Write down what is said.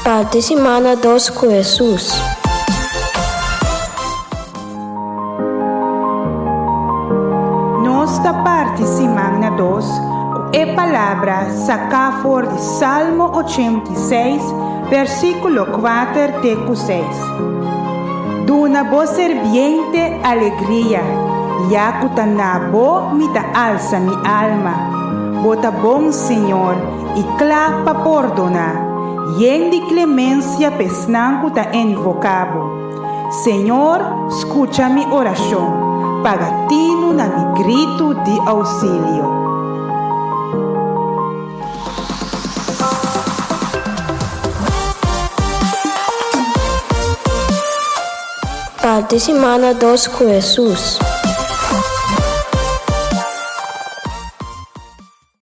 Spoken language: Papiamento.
Parti simana dos ku Hesus. Nos ta parti siman na dos ku e palabra saká for di Salmo 86, versíkulo 4 te ku 6. Duna bo serbiente alegria, ya ku ta na bo mi ta alsa mi alma. Bo ta bon, Señor, i kla pa pordoná, yen di klemensia p'esnan ku ta invoká bo. Señor, skucha mi orashon, paga tinu na mi gritu di ousilio. Parti simana dos ku Hesus.